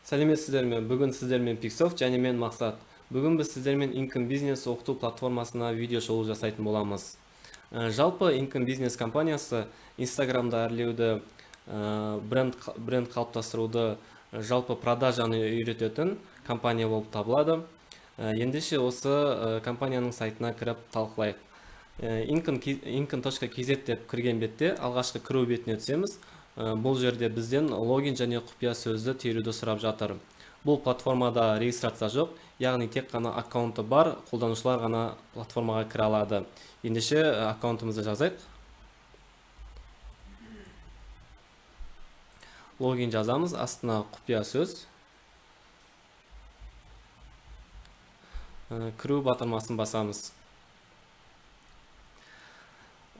Сәлеметсіздер ме? Бүгін сіздермен Pixsoft және мен Мақсат. Бүгін біз сіздермен Income Business оқыту платформасына видео шолу жасайтын боламыз. Жалпы Income Business компаниясы Инстаграмда әрлеуді, бренд қалыптастыруды, жалпы продажаны үйрететін компания болып табылады. Ендеше осы компанияның сайтына кіріп талқылайық. Income.kz деп кірген бетте алғашқы кіру бетіне түсеміз. Бұл жерде бізден логин және құпия сөзді теруді сұрап жатыр. Бұл платформада регистрация жоқ, яғни тек қана аккаунты бар қолданушылар ғана платформаға кіре алады. Ендеше аккаунтымызды жазайық. Логин жазамыз, астына құпия сөз. Кіру батырмасын басамыз.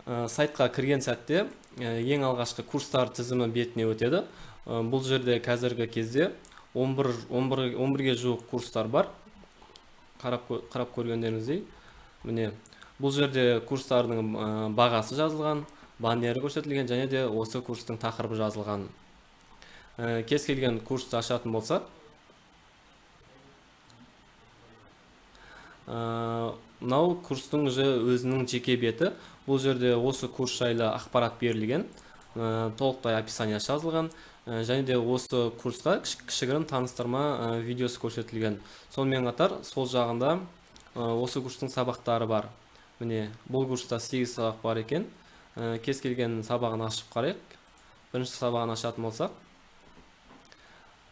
Сайтқа кірген сәтте ең алғашқы курстар тізімі бетіне өтеді. Бұл жерде қазіргі кезде 11-ге жуық курстар бар. Қарап көргендеріңіздей, міне бұл жерде курстардың бағасы жазылған, баннері көрсетілген және де осы курстың тақырыбы жазылған. Кез келген курсты ашатын болсақ, мынау курстың уже өзінің жеке беті. Бұл жерде осы курс жайлы ақпарат берілген, толықтай описание жазылған, және де осы курсқа кішігірім таныстырма видеосы көрсетілген. Сонымен қатар сол жағында осы курстың сабақтары бар. Міне бұл курста 8 сабақ бар екен. Кез келген сабағын ашып қарайық. Бірінші сабағын ашатын болсақ,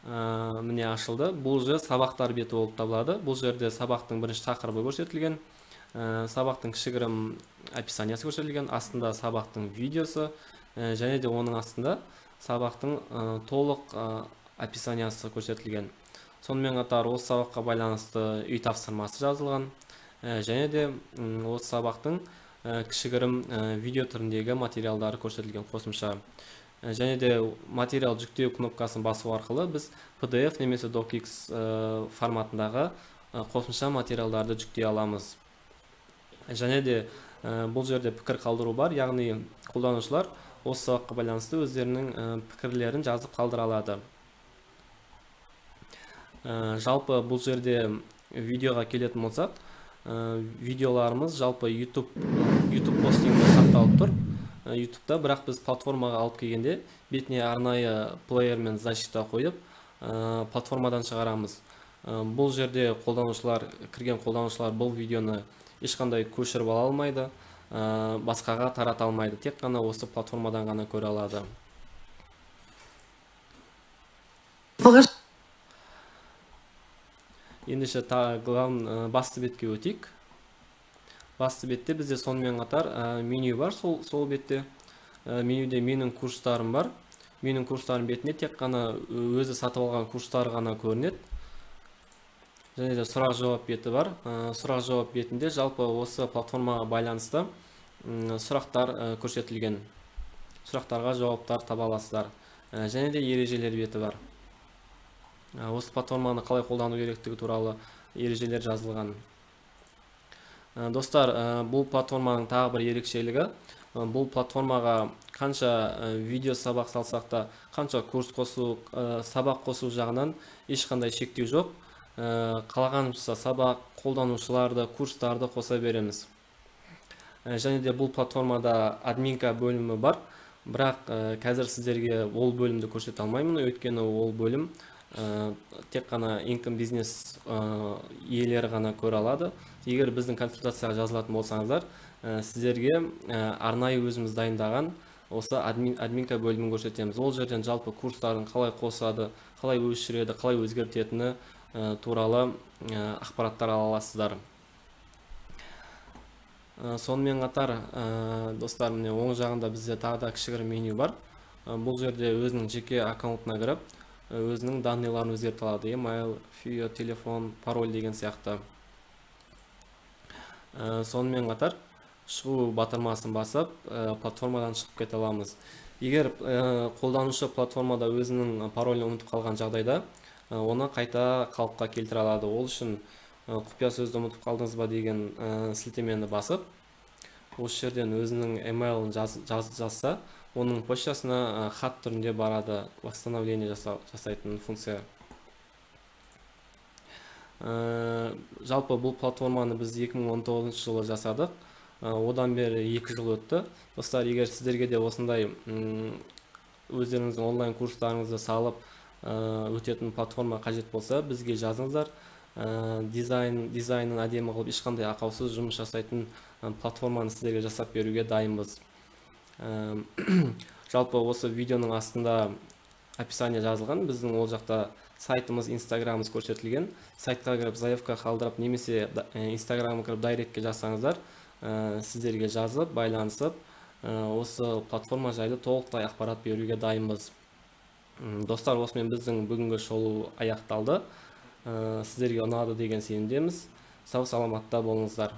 міне ашылды. Бұл же сабақтар беті болып табылады. Бұл жерде сабақтың бірінші тақырыбы көрсетілген, сабақтың кішігірім описаниясы көрсетілген, астында сабақтың видеосы, және де оның астында сабақтың толық описаниясы көрсетілген. Сонымен қатар осы сабаққа байланысты үй тапсырмасы жазылған, және де осы сабақтың кішігірім видео түріндегі материалдары көрсетілген қосымша. Және де материал жүктеу кнопкасын басу арқылы біз PDF немесе DocX форматындағы қосымша материалдарды жүктей аламыз. Және де бұл жерде пікір қалдыру бар, яғни қолданушылар осы сабаққа байланысты өздерінің пікірлерін жазып қалдыра алады. Жалпы бұл жерде видеоға келетін болсақ, видеоларымыз жалпы YouTube постингінде сақталып тұр. YouTube'да, бірақ біз платформаға алып келгенде бетіне арнайы плеер мен защита қойып, платформадан шығарамыз. Бұл жерде кірген қолданушылар бұл видеоны ешқандай көшіріп ала алмайды, басқаға тарата алмайды, тек қана осы платформадан ғана көре алады. Ендеше басты бетке өтейік. Басты бетте бізде сонымен қатар меню бар. Сол бетте менюде менің курстарым бар. Менің курстарым бетінде тек қана өзі сатып алған курстар ғана көрінеді. Және де сұрақ жауап беті бар. Сұрақ жауап бетінде жалпы осы платформаға байланысты сұрақтар көрсетілген. Сұрақтарға жауаптар таба аласыздар. Және де ережелер беті бар. Осы платформаны қалай қолдану керектігі туралы ережелер жазылған. Достар, бұл платформаның тағы бір ерекшелігі, бұл платформаға қанша видео сабақ салсақ та, қанша курс қосу, сабақ қосу жағынан ешқандай шектеу жоқ. Қалағанымызша сабақ, қолданушыларды, курстарды қоса береміз. Және де бұл платформада админка бөлімі бар, бірақ қазір сіздерге ол бөлімді көрсете алмаймын, өйткені ол бөлім тек қана Income Business иелері ғана көре алады. Егер біздің консультацияға жазылатын болсаңыздар, сіздерге арнайы өзіміз дайындаған осы админка бөлімін көрсетеміз. Ол жерден жалпы курстарын қалай қосады, қалай өшіреді, қалай өзгертетіні туралы ақпараттар ала аласыздар. Сонымен қатар, достар, міне оң жағында бізде тағы да кішігірім меню бар. Бұл жерде өзінің жеке аккаунтына кіріп, өзінің данныйларын өзгерте алады. Email, ФИО, телефон, пароль деген сияқты. Сонымен қатар шығу батырмасын басып, платформадан шығып кете аламыз. Егер қолданушы платформада өзінің паролін ұмытып қалған жағдайда, оны қайта қалыпқа келтіре алады. Ол үшін құпия сөзді ұмытып қалдыңыз ба деген сілтемені басып, осы жерден өзінің email-ін жазса, оның почтасына хат түрінде барады, восстановление жасайтын функция. Жалпы бұл платформаны біз 2019 жылы жасадық. Одан бері 2 жыл өтті. Достар, егер сіздерге де осындай өздеріңіздің онлайн курстарыңызды салып өтетін платформа қажет болса, бізге жазыңыздар. Дизайнын әдемі қылып, ешқандай ақаусыз жұмыс жасайтын платформаны сіздерге жасап беруге дайынбыз. Жалпы осы видеоның астында описание жазылған, біздің ол жақта сайтымыз, инстаграмымыз көрсетілген. Сайтқа кіріп заявка қалдырып немесе инстаграмға кіріп директке жазсаңыздар, сіздерге жазып, байланысып, осы платформа жайлы толықтай ақпарат беруге дайынбыз. Достар, осымен біздің бүгінгі шолу аяқталды. Сіздерге ұнады деген сенімдеміз. Сау саламатта болыңыздар.